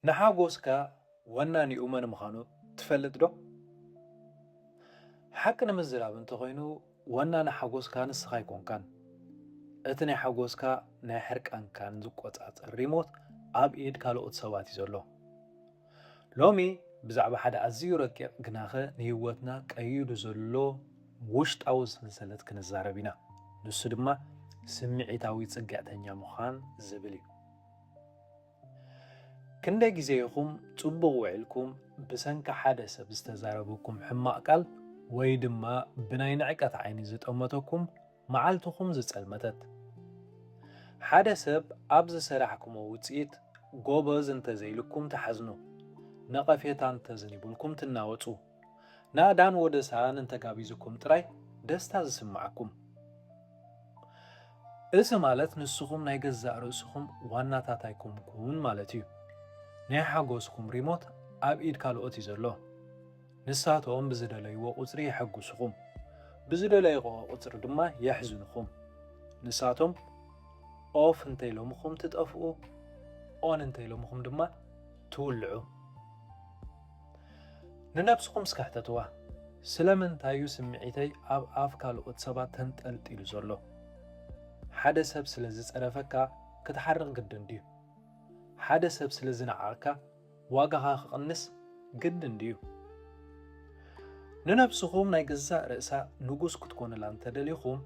ንሓጎስካ ወናኒኡ መን ምዃኑ ትፈልጥ ዶ? ሓቂ ንምዝራብ እንተኾይኑ፣ ወናኒ ሓጎስካ ንስኻ ኣይኮንካን። እቲ ናይ ሓጎስካ ናይ ሕርቃንካን ዝቆጻጸር ሪሞት ኣብ ኢድ ካልኦት ሰባት እዩ ዘሎ። ሎሚ ብዛዕባ ሓደ ኣዝዩ ረቂቕ ግናኸ ንህይወትና ቀይዱ ዘሎ ውሽጣዊ ሰንሰለት ክንዛረብ ኢና። ንሱ ድማ ስምዒታዊ ጽግዕተኛ ምዃን ዝብል እዩ። ክንደይ ግዜ ኢኹም ጽቡቕ ውዒልኩም ብሰንኪ ሓደ ሰብ ዝተዛረበኩም ሕማቕ ቃል ወይ ድማ ብናይ ንዕቀት ዓይኒ ዝጠመተኩም መዓልትኹም ዝጸልመተት? ሓደ ሰብ ኣብ ዝሰራሕኩሞ ውጽኢት ጎበዝ እንተዘይልኩም ትሓዝኑ፣ ነቐፌታ እንተዝኒቡልኩም ትናወጹ፣ ናእዳን ወደሳን እንተጋቢዙኩም ጥራይ ደስታ ዝስምዓኩም። እዚ ማለት ንስኹም ናይ ገዛእ ርእስኹም ዋናታት ኣይኮንኩን ማለት እዩ። ናይ ሓጎስኩም ሪሞት ኣብ ኢድ ካልኦት እዩ ዘሎ። ንሳቶም ብዝደለይዎ ቁጽሪ የሐጉስኹም፣ ብዝደለይዎ ቁጽሪ ድማ የሕዝንኹም። ንሳቶም ኦፍ እንተይሎምኹም ትጠፍኡ፣ ኦን እንተይሎምኹም ድማ ትውልዑ። ንነብስኹም እስከ ሕተትዋ፣ ስለምንታይ እዩ ስምዒተይ ኣብ ኣፍ ካልኦት ሰባት ተንጠልጢሉ ዘሎ? ሓደ ሰብ ስለ ዝጸረፈካ ክትሓርቕ ግድን ድዩ? ሓደ ሰብ ስለ ዝነዓቕካ ዋጋኻ ክቕንስ ግድን ድዩ? ንነብስኹም ናይ ገዛእ ርእሳ ንጉስ ክትኮኑላ እንተደሊኹም፣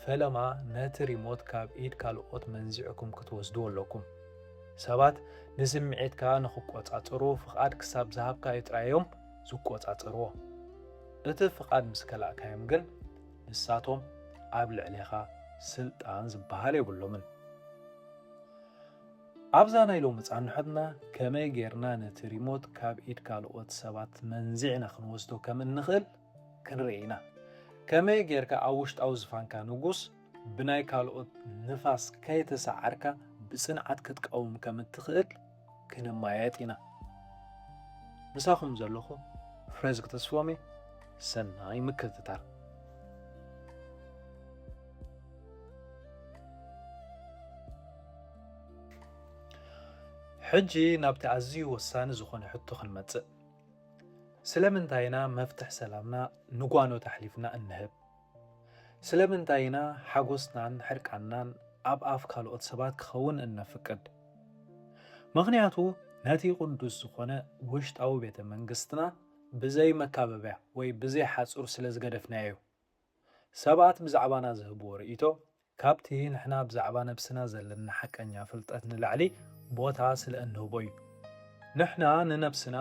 ፈለማ ነቲ ሪሞት ካብ ኢድ ካልኦት መንዚዕኩም ክትወስድዎ ኣለኩም። ሰባት ንስምዒትካ ንኽቆጻጸሩ ፍቓድ ክሳብ ዝሃብካዮ ጥራይ እዮም ዝቆጻጸርዎ። እቲ ፍቓድ ምስ ከላእካዮም ግን ንሳቶም ኣብ ልዕሌኻ ስልጣን ዝበሃል የብሎምን። ኣብዛ ናይ ሎሚ ጻንሖትና ከመይ ጌርና ነቲ ሪሞት ካብ ኢድ ካልኦት ሰባት መንዚዕና ክንወስዶ ከም እንኽእል ክንርኢ ኢና። ከመይ ጌርካ ኣብ ውሽጣዊ ዝፋንካ ንጉስ ብናይ ካልኦት ንፋስ ከይተሰዓርካ ብጽንዓት ክትቀውም ከም እትኽእል ክንመያየጥ ኢና። ምሳኹም ዘለኹ ፍሬዝግ ተስፎም እየ። ሰናይ ምክትታል። ሕጂ ናብቲ ኣዝዩ ወሳኒ ዝኾነ ሕቶ ክንመጽእ። ስለምንታይ ኢና መፍትሕ ሰላምና ንጓኖት ኣሕሊፍና እንህብ? ስለምንታይ ኢና ሓጎስናን ሕርቃንናን ኣብ ኣፍ ካልኦት ሰባት ክኸውን እነፍቅድ? ምኽንያቱ ነቲ ቅዱስ ዝኾነ ውሽጣዊ ቤተ መንግስትና ብዘይ መካበብያ ወይ ብዘይ ሓጹር ስለ ዝገደፍናዮ እዩ። ሰባት ብዛዕባና ዝህብዎ ርእይቶ ካብቲ ንሕና ብዛዕባ ነብስና ዘለና ሓቀኛ ፍልጠት ንላዕሊ ቦታ ስለ እንህቦ እዩ። ንሕና ንነብስና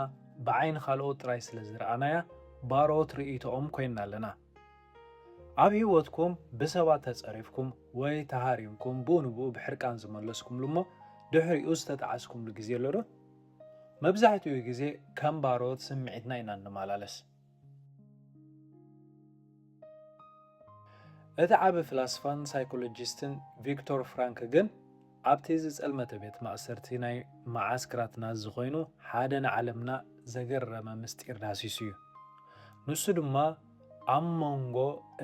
ብዓይኒ ካልኦት ጥራይ ስለ ዝረኣናያ ባሮት ርእይቶኦም ኮይንና ኣለና። ኣብ ህይወትኩም ብሰባት ተጸሪፍኩም ወይ ተሃሪምኩም ብኡ ንብኡ ብሕርቃን ዝመለስኩምሉ እሞ ድሕሪኡ ዝተጣዓስኩምሉ ግዜ ኣሎ ዶ? መብዛሕትኡ ግዜ ከም ባሮት ስምዒትና ኢና እንመላለስ። እቲ ዓቢ ፍላስፋን ሳይኮሎጂስትን ቪክቶር ፍራንክ ግን ኣብቲ ዝጸልመተ ቤት ማእሰርቲ ናይ መዓስክራት ናዚ ኮይኑ ሓደ ንዓለምና ዘገረመ ምስጢር ዳህሲሱ እዩ። ንሱ ድማ ኣብ መንጎ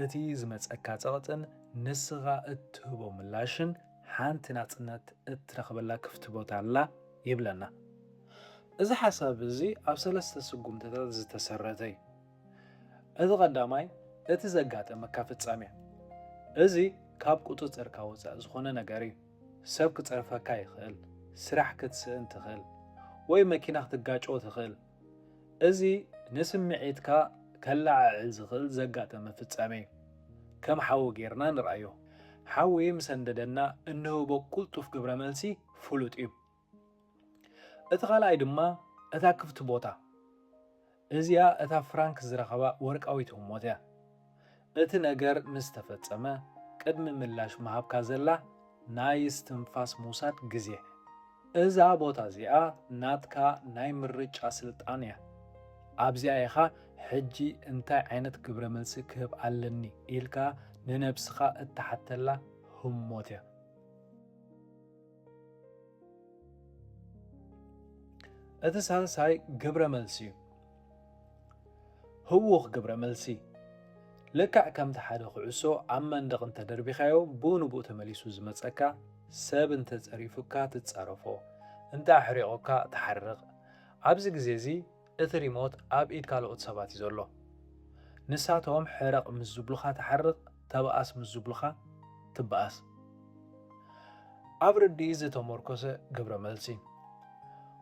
እቲ ዝመጸካ ጸቕጥን ንስኻ እትህቦ ምላሽን ሓንቲ ናጽነት እትረኽበላ ክፍቲ ቦታ ኣላ ይብለና። እዚ ሓሳብ እዚ ኣብ ሰለስተ ስጉምትታት ዝተሰረተ እዩ። እቲ ቀዳማይ እቲ ዘጋጠመካ ፍጻሜ። እዚ ካብ ቁጽጽርካ ወጻኢ ዝኾነ ነገር እዩ። ሰብ ክጸርፈካ ይኽእል፣ ስራሕ ክትስእን ትኽእል፣ ወይ መኪና ክትጋጨው ትኽእል። እዚ ንስምዒትካ ከለዓዕል ዝኽእል ዘጋጠመ ፍጻሜ እዩ። ከም ሓዊ ጌርና ንርኣዮ። ሓዊ ምስ ኣንደደና እንህቦ ቅልጡፍ ግብረ መልሲ ፍሉጥ እዩ። እቲ ካልኣይ ድማ እታ ክፍቲ ቦታ። እዚኣ እታ ፍራንክ ዝረኸባ ወርቃዊት ህሞት እያ። እቲ ነገር ምስ ተፈጸመ ቅድሚ ምላሽ ምሃብካ ዘላ ናይ እስትንፋስ ምውሳድ ግዜ። እዛ ቦታ እዚኣ ናትካ ናይ ምርጫ ስልጣን እያ። ኣብዚኣ ኢኻ ሕጂ እንታይ ዓይነት ግብረ መልሲ ክህብ ኣለኒ ኢልካ ንነብስኻ እትሓተላ ህሞት እያ። እቲ ሳልሳይ ግብረ መልሲ እዩ። ህዉኽ ግብረ መልሲ። ልክዕ ከምቲ ሓደ ኩዕሶ ኣብ መንደቕ እንተደርቢኻዮ ብኡ ንብኡ ተመሊሱ ዝመጸካ፣ ሰብ እንተጸሪፉካ ትጻረፎ፣ እንተ ኣሕሪቑካ ትሓርቕ፣ ኣብዚ ግዜ እዚ እቲ ሪሞት ኣብ ኢድ ካልኦት ሰባት እዩ ዘሎ። ንሳቶም ሕረቕ ምስ ዝብሉኻ ትሓርቕ፣ ተበኣስ ምስ ዝብሉኻ ትበኣስ። ኣብ ርድኢት ዝተመርኮሰ ግብረ መልሲ።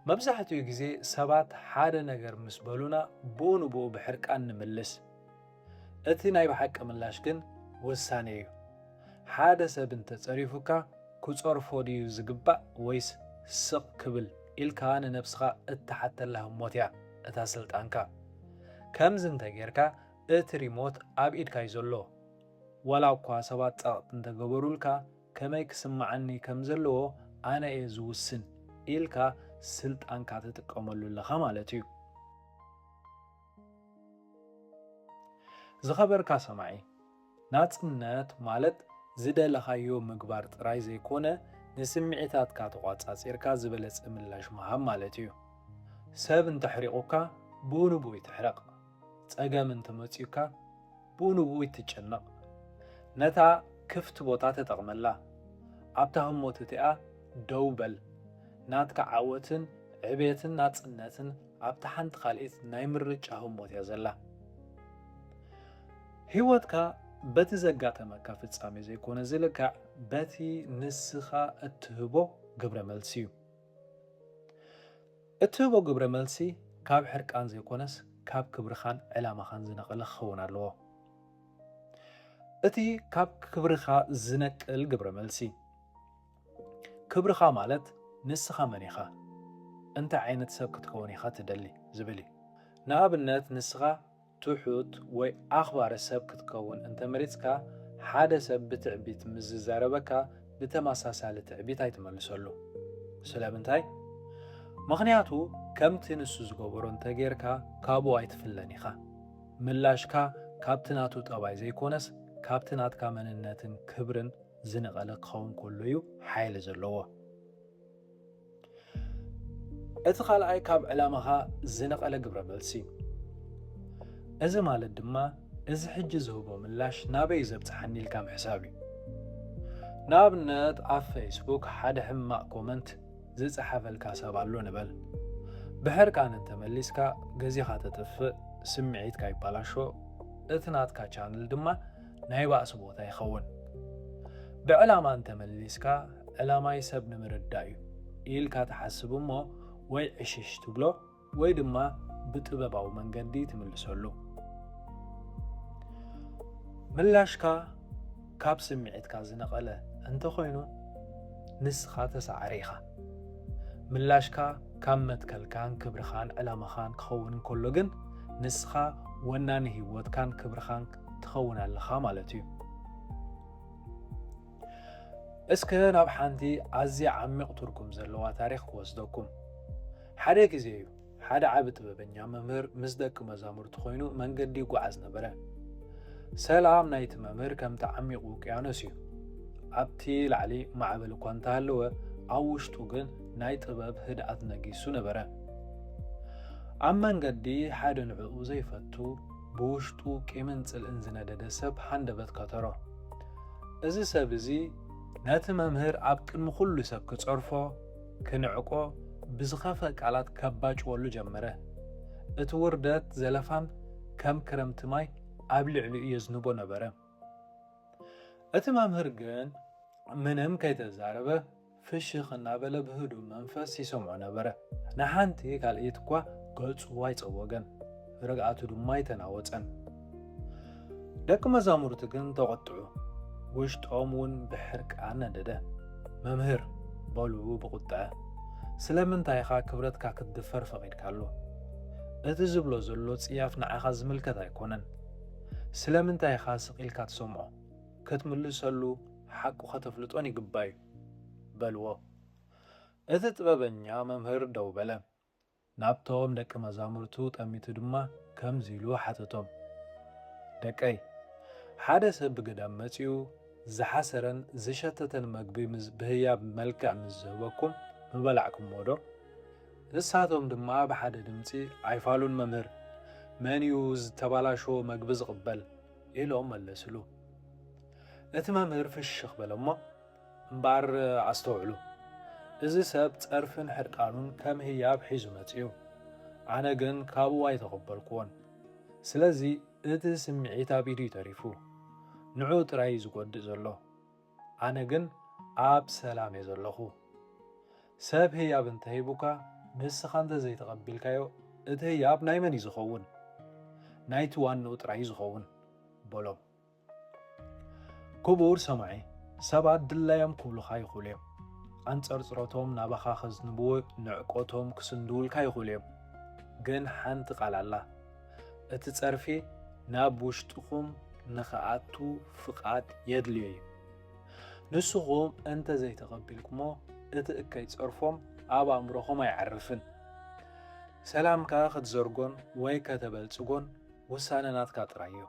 መብዛሕትኡ ግዜ ሰባት ሓደ ነገር ምስ በሉና ብኡ ንብኡ ብሕርቃን ንምልስ። እቲ ናይ ብሓቂ ምላሽ ግን ውሳኔ እዩ። ሓደ ሰብ እንተጸሪፉካ ክጸርፎ ድዩ ዝግባእ ወይስ ስቕ ክብል ኢልካ ንነብስኻ እትሓተላ ህሞት እያ እታ ስልጣንካ። ከምዚ እንተጌርካ እቲ ሪሞት ኣብ ኢድካ እዩ ዘሎ። ዋላ እኳ ሰባት ጸቕጢ እንተገበሩልካ ከመይ ክስምዓኒ ከም ዘለዎ ኣነ እየ ዝውስን ኢልካ ስልጣንካ ትጥቀመሉ ኣለኻ ማለት እዩ። ዝኸበርካ ሰማዒ፣ ናጽነት ማለት ዝደለኻዮ ምግባር ጥራይ ዘይኮነ፣ ንስምዒታትካ ተቋጻጺርካ ዝበለጸ ምላሽ ምሃብ ማለት እዩ። ሰብ እንተሕሪቑካ ብኡ ንብኡ ይትሕረቕ። ጸገም እንተመጺኡካ ብኡ ንብኡ ይትጨነቕ። ነታ ክፍቲ ቦታ ተጠቕመላ። ኣብታ ህሞት እቲኣ ደው በል። ናትካ ዓወትን ዕቤትን ናጽነትን ኣብታ ሓንቲ ካልኢት ናይ ምርጫ ህሞት እያ ዘላ። ህይወትካ በቲ ዘጋጠመካ ፍጻሜ ዘይኮነ ዝልካዕ፣ በቲ ንስኻ እትህቦ ግብረ መልሲ እዩ። እትህቦ ግብረ መልሲ ካብ ሕርቃን ዘይኮነስ ካብ ክብርኻን ዕላማኻን ዝነቐለ ክኸውን ኣለዎ። እቲ ካብ ክብርኻ ዝነቅል ግብረ መልሲ። ክብርኻ ማለት ንስኻ መን ኢኻ፣ እንታይ ዓይነት ሰብ ክትከውን ኢኻ ትደሊ ዝብል እዩ። ንኣብነት ንስኻ ትሑት ወይ ኣኽባሪ ሰብ ክትከውን እንተመሪጽካ፣ ሓደ ሰብ ብትዕቢት ምስ ዝዛረበካ ብተመሳሳሊ ትዕቢት ኣይትመልሰሉ። ስለምንታይ? ምኽንያቱ ከምቲ ንሱ ዝገበሮ እንተጌርካ ካብኡ ኣይትፍለን ኢኻ። ምላሽካ ካብቲ ናቱ ጠባይ ዘይኮነስ ካብቲ ናትካ መንነትን ክብርን ዝነቐለ ክኸውን ከሎ እዩ ሓይሊ ዘለዎ። እቲ ካልኣይ ካብ ዕላማኻ ዝነቐለ ግብረ መልሲ። እዚ ማለት ድማ እዚ ሕጂ ዝህቦ ምላሽ ናበይ እዩ ዘብጽሓኒ ኢልካ ምሕሳብ እዩ። ንኣብነት ኣብ ፌስቡክ ሓደ ሕማቕ ኮመንት ዝጸሓፈልካ ሰብ ኣሎ ንበል። ብሕርቃን እንተመሊስካ ገዜኻ ተጥፍእ፣ ስምዒትካ ይባላሾ፣ እቲ ናትካ ቻነል ድማ ናይ ባእሲ ቦታ ይኸውን። ብዕላማ እንተመሊስካ ዕላማይ ሰብ ንምርዳእ እዩ ኢልካ ትሓስብ እሞ ወይ ዕሽሽ ትብሎ ወይ ድማ ብጥበባዊ መንገዲ ትምልሰሉ። ምላሽካ ካብ ስምዒትካ ዝነቐለ እንተኾይኑ ንስኻ ተሳዓሪ ኢኻ። ምላሽካ ካብ መትከልካን ክብርኻን ዕላማኻን ክኸውን እንከሎ ግን ንስኻ ወናኒ ህይወትካን ክብርኻን ትኸውን ኣለኻ ማለት እዩ። እስከ ናብ ሓንቲ ኣዝያ ዓሚቕ ትርጉም ዘለዋ ታሪኽ ክወስደኩም። ሓደ ግዜ እዩ ሓደ ዓቢ ጥበበኛ መምህር ምስ ደቂ መዛሙርቱ ኮይኑ መንገዲ ይጓዓዝ ነበረ። ሰላም ናይቲ መምህር ከምቲ ዓሚቕ ውቅያኖስ እዩ። ኣብቲ ላዕሊ ማዕበል እኳ እንተሃለወ ኣብ ውሽጡ ግን ናይ ጥበብ ህድኣት ነጊሱ ነበረ። ኣብ መንገዲ ሓደ ንዕኡ ዘይፈቱ ብውሽጡ ቂምን ጽልእን ዝነደደ ሰብ ሃንደበት ከተሮ። እዚ ሰብ እዚ ነቲ መምህር ኣብ ቅድሚ ኩሉ ሰብ ክጸርፎ፣ ክንዕቆ፣ ብዝኸፍአ ቃላት ከባጭወሉ ጀመረ። እቲ ውርደት ዘለፋን ከም ክረምቲ ማይ ኣብ ልዕሊኡ የዝንቦ ነበረ። እቲ መምህር ግን ምንም ከይተዛረበ ፍሽኽ እናበለ ብህዱእ መንፈስ ይሰምዖ ነበረ። ንሓንቲ ካልኢት እኳ ገጹ ኣይጸወገን፣ ርግኣቱ ድማ ኣይተናወጸን። ደቂ መዛሙርቲ ግን ተቖጥዑ፣ ውሽጦም እውን ብሕርቃን ነደደ። "መምህር" በሉ ብቑጥዐ፣ "ስለምንታይ ኢኻ ክብረትካ ክትድፈር ፈቒድካሉ? እቲ ዝብሎ ዘሎ ጽያፍ ንዓኻ ዝምልከት ኣይኮነን። ስለምንታይ ኢኻ ስቕ ኢልካ ትሰምዖ? ክትምልሰሉ ሓቁ ከተፍልጦን ይግባእ እዩ" በልዎ። እቲ ጥበበኛ መምህር ደው በለ። ናብቶም ደቂ መዛሙርቱ ጠሚቱ ድማ ከምዚ ኢሉ ሓተቶም፣ "ደቀይ፣ ሓደ ሰብ ብገዳም መጺኡ ዝሓሰረን ዝሸተተን መግቢ ምስ ብህያብ መልክዕ ምስ ዝህበኩም ምበላዕኩምዎ ዶ?" ንሳቶም ድማ ብሓደ ድምጺ፣ "ኣይፋሉን መምህር፣ መን እዩ ዝተባላሸወ መግቢ ዝቕበል?" ኢሎም መለስሉ። እቲ መምህር ፍሽኽ በለ እሞ፣ "እምበኣር ኣስተውዕሉ፣ እዚ ሰብ ጸርፍን ሕርቃኑን ከም ህያብ ሒዙ መጺኡ። ኣነ ግን ካብኡ ኣይተቐበልኩዎን። ስለዚ እቲ ስምዒት ኣብ ኢዱ እዩ ተሪፉ። ንዑ ጥራይ እዩ ዝጎድእ ዘሎ። ኣነ ግን ኣብ ሰላም እየ ዘለኹ። ሰብ ህያብ እንተሂቡካ፣ ንስኻ እንተዘይተቐቢልካዮ፣ እቲ ህያብ ናይ መን እዩ ዝኸውን? ናይቲ ዋንኡ ጥራይ እዩ ዝኸውን በሎም። ክቡር ሰማዒ፣ ሰባት ድላዮም ክብሉኻ ይኽእሉ እዮም። ኣንጸርጽሮቶም ናባኻ ከዝንብዎ ንዕቀቶም ክስንድውልካ ይኽእሉ እዮም። ግን ሓንቲ ቃል ኣላ። እቲ ጸርፊ ናብ ውሽጥኹም ንኽኣቱ ፍቓድ የድልዮ እዩ። ንስኹም እንተ ዘይተቐቢልኩሞ፣ እቲ እከይ ጸርፎም ኣብ ኣእምሮኹም ኣይዓርፍን። ሰላምካ ክትዘርጎን ወይ ከተበልጽጎን ውሳነ ናትካ ጥራይ እዩ።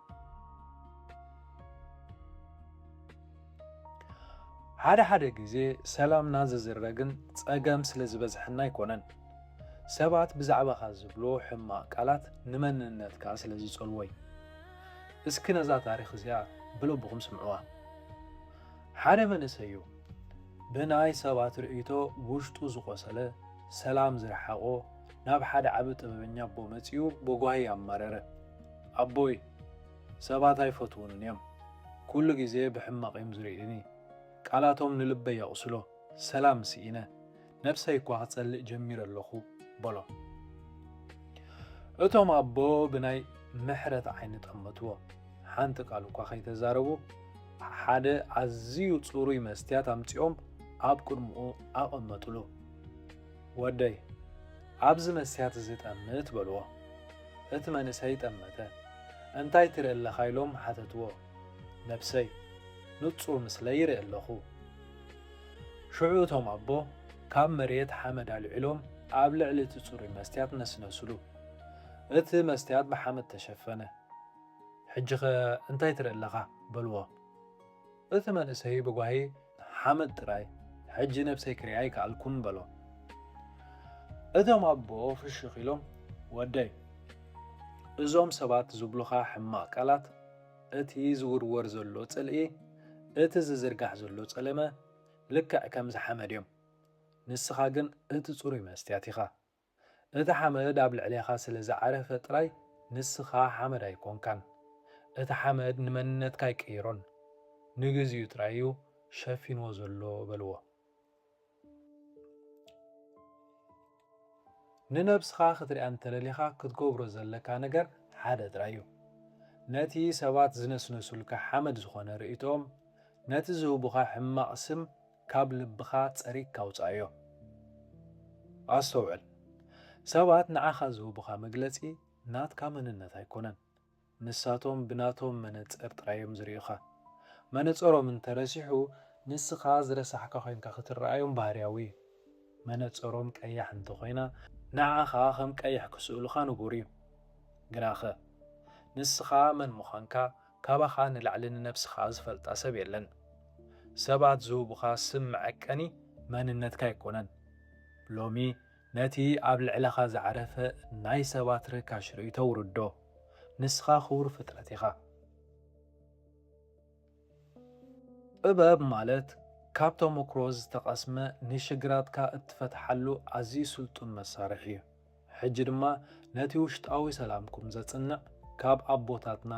ሓደ ሓደ ግዜ ሰላምና ዝዝረግን ጸገም ስለ ዝበዝሐና ኣይኮነን። ሰባት ብዛዕባኻ ዝብልዎ ሕማቕ ቃላት ንመንነትካ ስለ ዝጸልዎ እዩ። እስኪ ነዛ ታሪኽ እዚኣ ብልብኹም ስምዕዋ። ሓደ መንእሰይ እዩ። ብናይ ሰባት ርእይቶ ውሽጡ ዝቖሰለ፣ ሰላም ዝረሓቖ፣ ናብ ሓደ ዓቢ ጥበበኛ ኣቦ መጺኡ ብጓሂ ኣማረረ። ኣቦይ፣ ሰባት ኣይፈትዉንን እዮም። ኩሉ ግዜ ብሕማቕ እዮም ዝርእዩኒ። ቃላቶም ንልበይ የቑስሎ። ሰላም ስኢነ። ነብሰይ እኳ ክጸልእ ጀሚረ ኣለኹ፣ በሎ። እቶም ኣቦ ብናይ ምሕረት ዓይኒ ጠመትዎ። ሓንቲ ቃል እኳ ከይተዛረቡ፣ ሓደ ኣዝዩ ጽሩይ መስትያት ኣምጺኦም ኣብ ቅድሚኡ ኣቐመጡሉ። "ወደይ፣ ኣብዚ መስትያት እዚ ጠምት" በልዎ። እቲ መንእሰይ ጠመተ። "እንታይ ትርኢ ኣለኻ?" ኢሎም ሓተትዎ። "ነብሰይ፣ ንጹር ምስለይ ይርኢ ኣለኹ።" ሽዑ እቶም ኣቦ ካብ መሬት ሓመድ ኣልዒሎም ኣብ ልዕሊ እቲ ጽሩይ መስትያት ነስነሱሉ። እቲ መስትያት ብሓመድ ተሸፈነ። "ሕጂኸ እንታይ ትርኢ ኣለኻ?" በልዎ። እቲ መንእሰይ ብጓሂ፣ "ሓመድ ጥራይ፣ ሕጂ ነብሰይ ክሪኣ ኣይከኣልኩን" በሎ። እቶም ኣቦ ፍሽኽ ኢሎም፣ "ወደይ፣ እዞም ሰባት ዝብሉኻ ሕማቕ ቃላት፣ እቲ ዝውርወር ዘሎ ጽልኢ፣ እቲ ዝዝርጋሕ ዘሎ ጸለመ፣ ልክዕ ከምዚ ሓመድ እዮም። ንስኻ ግን እቲ ጽሩይ መስትያት ኢኻ። እቲ ሓመድ ኣብ ልዕሌኻ ስለ ዝዓረፈ ጥራይ ንስኻ ሓመድ ኣይኮንካን። እቲ ሓመድ ንመንነትካ ኣይቀይሮን። ንግዚኡ ጥራይ እዩ ሸፊንዎ ዘሎ" በልዎ። ንነብስኻ ክትሪኣ እንተደሊኻ ክትገብሮ ዘለካ ነገር ሓደ ጥራይ እዩ። ነቲ ሰባት ዝነስነሱልካ ሓመድ ዝኾነ ርእይቶኦም፣ ነቲ ዝህቡኻ ሕማቕ ስም ካብ ልብኻ ጸሪግካ ኣውጽኣዮ። ኣስተውዕል፣ ሰባት ንዓኻ ዝህቡኻ መግለጺ ናትካ መንነት ኣይኮነን። ንሳቶም ብናቶም መነጽር ጥራይ እዮም ዝርእዩኻ። መነጽሮም እንተረሲሑ፣ ንስኻ ዝረሳሕካ ኮይንካ ክትረኣዮም ባህርያዊ እዩ። መነጽሮም ቀያሕ እንተኾይና፣ ንዓኻ ከም ቀይሕ ክስእሉኻ ንቡር እዩ። ግናኸ፣ ንስኻ መን ምዃንካ ካባኻ ንላዕሊ ንነብስኻ ዝፈልጣ ሰብ የለን። ሰባት ዝህቡኻ ስም መዐቀኒ መንነትካ ኣይኮነን። ሎሚ ነቲ ኣብ ልዕለኻ ዝዓረፈ ናይ ሰባት ርካሽ ርእይቶ ውርዶ። ንስኻ ክቡር ፍጥረት ኢኻ። ጥበብ ማለት ካብ ተመክሮ ዝተቐስመ ንሽግራትካ እትፈትሓሉ ኣዝዩ ስልጡን መሳርሒ እዩ። ሕጂ ድማ ነቲ ውሽጣዊ ሰላምኩም ዘጽንዕ ካብ ኣቦታትና፣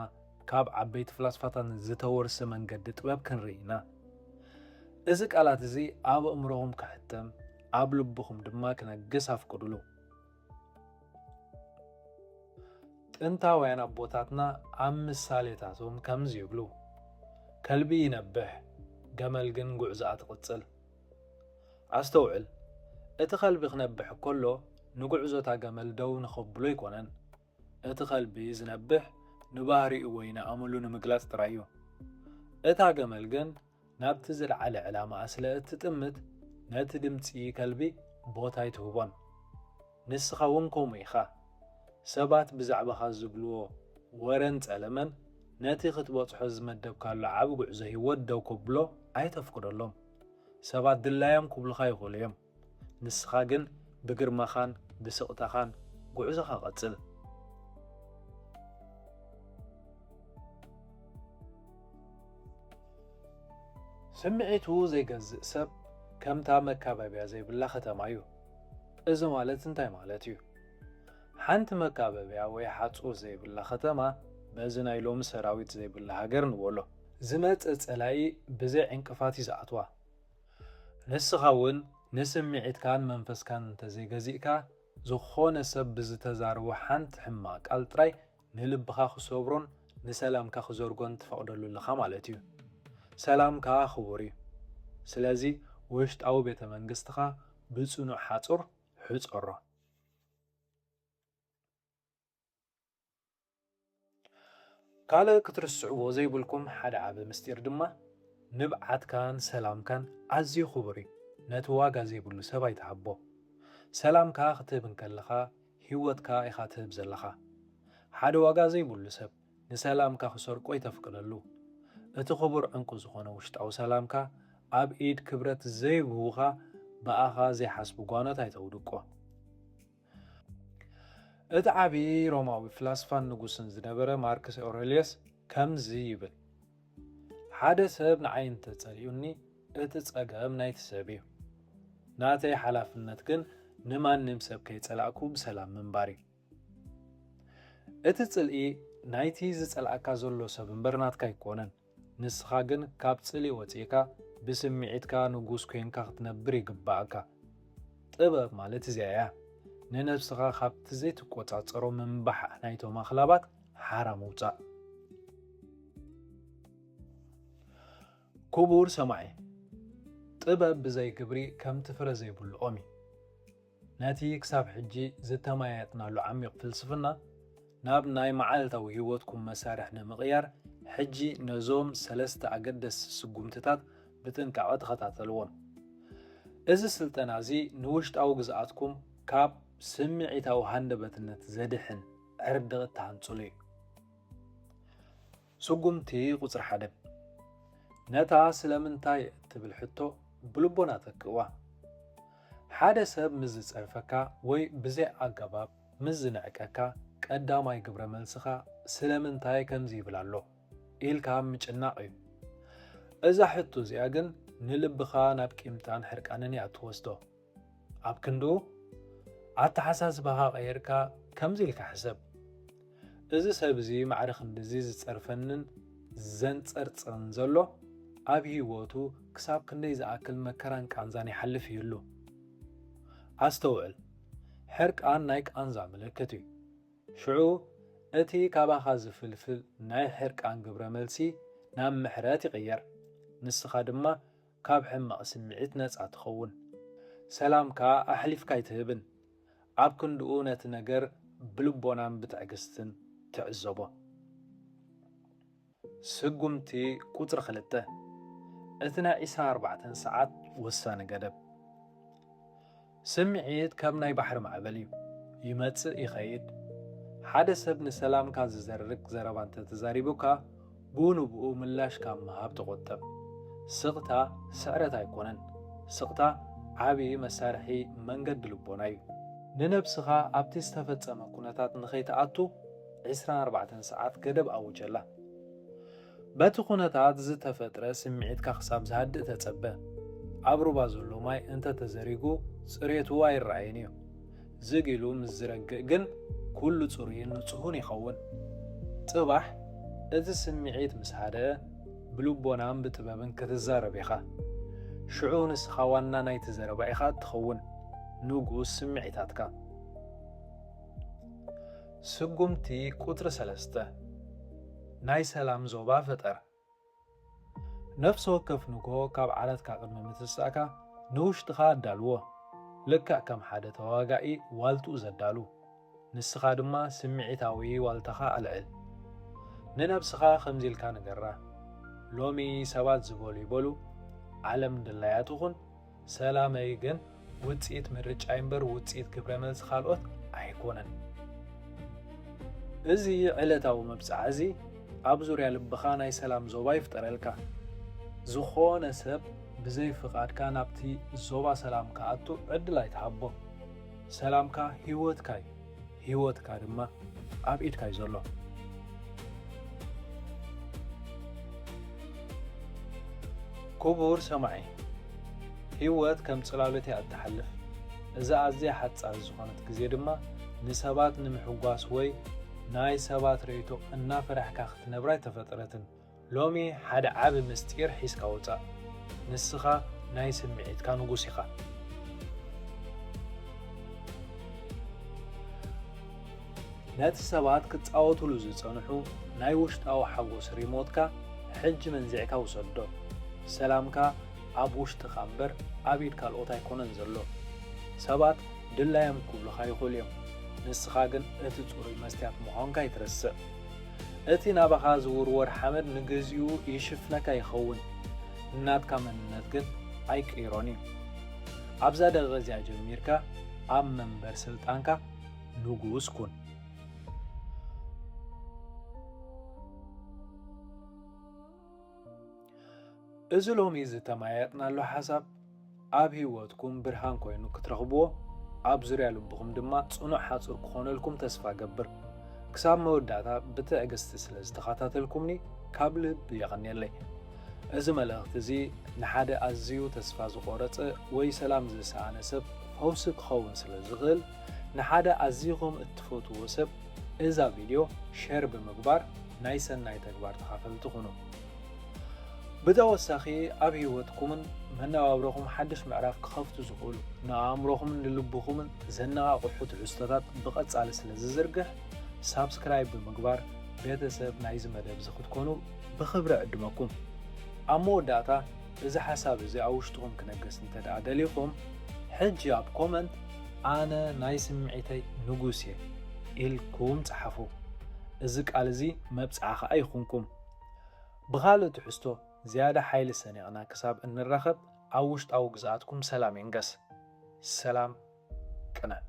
ካብ ዓበይቲ ፍላስፋታትን ዝተወርሰ መንገዲ ጥበብ ክንርኢ ኢና። እዚ ቃላት እዚ ኣብ ኣእምሮኹም ክሕተም፣ ኣብ ልብኹም ድማ ክነግስ ኣፍቅዱሉ። ጥንታውያን ኣቦታትና ኣብ ምሳሌታቶም ከምዚ ይብሉ፣ "ከልቢ ይነብሕ፣ ገመል ግን ጉዕዞኣ ትቕጽል።" ኣስተውዕል፣ እቲ ከልቢ ክነብሕ ከሎ ንጉዕዞ እታ ገመል ደው ንኸብሎ ኣይኮነን። እቲ ከልቢ ዝነብሕ ንባህሪኡ ወይ ንኣመሉ ንምግላጽ ጥራይ እዩ። እታ ገመል ግን ናብቲ ዝለዓለ ዕላማኣ ስለ እትጥምት፣ ነቲ ድምጺ ከልቢ ቦታ ኣይትህቦን። ንስኻ እውን ከምኡ ኢኻ። ሰባት ብዛዕባኻ ዝብልዎ ወረን ጸለመን፣ ነቲ ክትበጽሖ ዝመደብካሉ ዓቢ ጉዕዞ ህይወት ደው ከብሎ ኣይተፍቅደሎም። ሰባት ድላዮም ክብሉኻ ይኽእሉ እዮም። ንስኻ ግን ብግርማኻን ብስቕታኻን ጉዕዞኻ ቀጽል። ስምዒቱ ዘይገዝእ ሰብ ከምታ መካበብያ ዘይብላ ከተማ እዩ። እዚ ማለት እንታይ ማለት እዩ? ሓንቲ መካበብያ ወይ ሓጹር ዘይብላ ከተማ፣ በዚ ናይ ሎሚ ሰራዊት ዘይብላ ሃገር ንበሎ። ዝመጽእ ጸላኢ ብዘይ ዕንቅፋት እዩ ዝኣትዋ። ንስኻ እውን ንስምዒትካን መንፈስካን እንተዘይገዚእካ፣ ዝኾነ ሰብ ብዝተዛረቦ ሓንቲ ሕማቕ ቃል ጥራይ ንልብኻ ክሰብሮን ንሰላምካ ክዘርጎን ትፈቕደሉ ኣለኻ ማለት እዩ። ሰላምካ ክቡር እዩ። ስለዚ ውሽጣዊ ቤተ መንግስትኻ ብጽኑዕ ሓጹር ሕጸሮ። ካልእ ክትርስዕዎ ዘይብልኩም ሓደ ዓቢ ምስጢር ድማ፣ ንብዓትካን ሰላምካን ኣዝዩ ክቡር እዩ። ነቲ ዋጋ ዘይብሉ ሰብ ኣይትሃቦ። ሰላምካ ክትህብ እንከለኻ፣ ህይወትካ ኢኻ ትህብ ዘለኻ። ሓደ ዋጋ ዘይብሉ ሰብ ንሰላምካ ክሰርቆ ኣይተፍቅደሉ። እቲ ክቡር ዕንቁ ዝኾነ ውሽጣዊ ሰላምካ፣ ኣብ ኢድ ክብረት ዘይብህቡኻ፣ ብኣኻ ዘይሓስቡ ጓኖት ኣይተውድቆ። እቲ ዓቢ ሮማዊ ፍላስፋን ንጉስን ዝነበረ ማርክስ ኣውረልዮስ ከምዚ ይብል፣ ሓደ ሰብ ንዓይ እንተ ጸሊኡኒ፣ እቲ ጸገም ናይቲ ሰብ እዩ። ናተይ ሓላፍነት ግን ንማንም ሰብ ከይጸላእኩ ብሰላም ምንባር እዩ። እቲ ጽልኢ ናይቲ ዝጸልኣካ ዘሎ ሰብ እምበር ናትካ ኣይኮነን። ንስኻ ግን ካብ ጽልኢ ወጺእካ ብስምዒትካ ንጉስ ኮይንካ ክትነብር ይግባኣካ። ጥበብ ማለት እዚኣ እያ። ንነብስኻ ካብቲ ዘይትቆጻጸሮ ምንባሕ ናይቶም ኣኽላባት ሓራ ምውጻእ። ክቡር ሰማዒ፣ ጥበብ ብዘይ ግብሪ ከምቲ ፍረ ዘይብሉ ኦም እዩ። ነቲ ክሳብ ሕጂ ዝተመያየጥናሉ ዓሚቕ ፍልስፍና ናብ ናይ መዓልታዊ ህይወትኩም መሳርሒ ንምቕያር፣ ሕጂ ነዞም ሰለስተ ኣገደስቲ ስጉምትታት ብጥንቃቐ ተኸታተልዎም። እዚ ስልጠና እዚ ንውሽጣዊ ግዝኣትኩም ካብ ስምዒታዊ ሃንደበትነት ዘድሕን ዕርዲ እትሃንጽሉ እዩ። ስጉምቲ ቁጽሪ ሓደ፣ ነታ ስለምንታይ እትብል ሕቶ ብልቦና ተክእዋ። ሓደ ሰብ ምስ ዝጸርፈካ ወይ ብዘይ ኣገባብ ምስ ዝንዕቀካ፣ ቀዳማይ ግብረ መልስኻ ስለምንታይ ከምዚ ይብል ኣሎ ኢልካ ምጭናቕ እዩ። እዛ ሕቶ እዚኣ ግን ንልብኻ ናብ ቂምታን ሕርቃንን እያ እትወስዶ። ኣብ ክንድኡ፣ ኣተሓሳስባኻ ቀይርካ ከምዚ ኢልካ ሕሰብ፣ እዚ ሰብ እዚ ማዕረ ክንድዚ ዝጸርፈንን ዘንጸርጽርን ዘሎ፣ ኣብ ህይወቱ ክሳብ ክንደይ ዝኣክል መከራን ቃንዛን ይሓልፍ ይህሉ። ኣስተውዕል፣ ሕርቃን ናይ ቃንዛ ምልክት እዩ። ሽዑ እቲ ካባኻ ዝፍልፍል ናይ ሕርቃን ግብረ መልሲ ናብ ምሕረት ይቕየር። ንስኻ ድማ ካብ ሕማቕ ስምዒት ነጻ ትኸውን። ሰላምካ ኣሕሊፍካ ኣይትህብን። ኣብ ክንድኡ ነቲ ነገር ብልቦናን ብትዕግስትን ትዕዘቦ። ስጉምቲ ቁጽሪ ክልተ፣ እቲ ናይ ዕስራን ኣርባዕተን ሰዓት ወሳኒ ገደብ። ስምዒት ከም ናይ ባሕሪ ማዕበል እዩ። ይመጽእ ይኸይድ። ሓደ ሰብ ንሰላምካ ዝዘርግ ዘረባ እንተተዛሪቡካ፣ ብኡ ንብኡ ምላሽ ካብ ምሃብ ተቖጠብ። ስቕታ ስዕረት ኣይኮነን። ስቕታ ዓቢ መሳርሒ መንገዲ ልቦና እዩ። ንነብስኻ ኣብቲ ዝተፈጸመ ኩነታት ንኸይትኣቱ ዕስራን ኣርባዕተን ሰዓት ገደብ ኣውጀላ። በቲ ኩነታት ዝተፈጥረ ስምዒትካ ክሳብ ዝሃድእ ተጸበ። ኣብ ሩባ ዘሎ ማይ እንተ ተዘሪጉ ጽሬቱ ኣይረኣይን እዩ። ዝግ ኢሉ ምስ ዝረግእ ግን ኩሉ ጽሩይን ንጹህን ይኸውን። ጽባሕ እቲ ስምዒት ምስ ሃደአ ብልቦናን ብጥበብን ክትዛረብ ኢኻ። ሽዑ ንስኻ ዋና ናይቲ ዘረባ ኢኻ እትኸውን፣ ንጉስ ስምዒታትካ። ስጉምቲ ቁጽሪ ሰለስተ፣ ናይ ሰላም ዞባ ፍጠር። ነፍሲ ወከፍ ንግሆ ካብ ዓራትካ ቅድሚ ምትሳእካ ንውሽጥኻ ኣዳልዎ። ልክዕ ከም ሓደ ተዋጋኢ ዋልትኡ ዘዳሉ፣ ንስኻ ድማ ስምዒታዊ ዋልታኻ ኣልዕል። ንነብስኻ ከምዚ ኢልካ ንገራ፣ ሎሚ ሰባት ዝበሉ ይበሉ፣ ዓለም ድላያ ትኹን፣ ሰላመይ ግን ውጽኢት ምርጫይ እምበር ውጽኢት ግብረ መልሲ ካልኦት ኣይኮነን። እዚ ዕለታዊ መብጽዓ እዚ ኣብ ዙርያ ልብኻ ናይ ሰላም ዞባ ይፍጠረልካ። ዝኾነ ሰብ ብዘይ ፍቓድካ ናብቲ ዞባ ሰላም ክኣቱ ዕድል ኣይትሃቦ። ሰላምካ ህይወትካ እዩ። ህይወትካ ድማ ኣብ ኢድካ እዩ ዘሎ። ክቡር ሰማዒ፣ ህይወት ከም ጽላሎት እያ እትሓልፍ። እዛ ኣዝያ ሓጻር ዝኾነት ግዜ ድማ ንሰባት ንምሕጓስ ወይ ናይ ሰባት ርእይቶ እናፈራሕካ ክትነብር ኣይተፈጠረትን። ሎሚ ሓደ ዓቢ ምስጢር ሒዝካ ውጻእ። ንስኻ ናይ ስምዒትካ ንጉስ ኢኻ። ነቲ ሰባት ክጻወቱሉ ዝጸንሑ ናይ ውሽጣዊ ሓጎስ ሪሞትካ ሕጂ መንዚዕካ ውሰዶ። ሰላምካ ኣብ ውሽጥኻ እምበር ኣብ ኢድ ካልኦት ኣይኮነን ዘሎ። ሰባት ድላዮም ክብሉኻ ይኽእሉ እዮም፣ ንስኻ ግን እቲ ጽሩይ መስትያት ምዃንካ ኣይትረስዕ። እቲ ናባኻ ዝውርወር ሓመድ ንግዚኡ ይሽፍነካ ይኸውን፣ ናትካ መንነት ግን ኣይቅይሮን እዩ። ኣብዛ ደቂቕ እዚኣ ጀሚርካ ኣብ መንበር ስልጣንካ ንጉስ ኩን። እዚ ሎሚ ዝተመያየጥናሉ ሓሳብ ኣብ ህይወትኩም ብርሃን ኮይኑ ክትረኽብዎ፣ ኣብ ዙርያ ልብኹም ድማ ጽኑዕ ሓጹር ክኾነልኩም ተስፋ ገብር። ክሳብ መወዳእታ ብትዕግስቲ ስለ ዝተኸታተልኩምኒ ካብ ልቢ የቐንየለይ። እዚ መልእኽቲ እዚ ንሓደ ኣዝዩ ተስፋ ዝቖረጸ ወይ ሰላም ዝሰኣነ ሰብ ፈውሲ ክኸውን ስለ ዝኽእል፣ ንሓደ ኣዚኹም እትፈትዎ ሰብ እዛ ቪድዮ ሼር ብምግባር ናይ ሰናይ ተግባር ተኻፈልቲ ኩኑ። ብተወሳኺ ኣብ ህይወትኩምን መነባብሮኹም ሓድሽ ምዕራፍ ክኸፍቱ ዝኽእሉ፣ ንኣእምሮኹምን ንልብኹምን ዘነቓቕሑ ትሕዝቶታት ብቐጻሊ ስለ ዝዝርግሕ፣ ሳብስክራይብ ብምግባር ቤተሰብ ናይዚ መደብ እዚ ክትኮኑ ብኽብሪ ዕድመኩም። ኣብ መወዳእታ፣ እዚ ሓሳብ እዚ ኣብ ውሽጥኹም ክነግስ እንተ ደኣ ደሊኹም፣ ሕጂ ኣብ ኮመንት "ኣነ ናይ ስምዒተይ ንጉስ እየ" ኢልኩም ጸሓፉ። እዚ ቃል እዚ መብጽዓ ኸኣ ይኹንኩም። ብኻልእ ትሕዝቶ ዝያዳ ሓይሊ ሰኒቕና ክሳብ እንራኸብ፣ ኣብ ውሽጣዊ ግዝኣትኩም ሰላም ይንገስ። ሰላም ቅነ።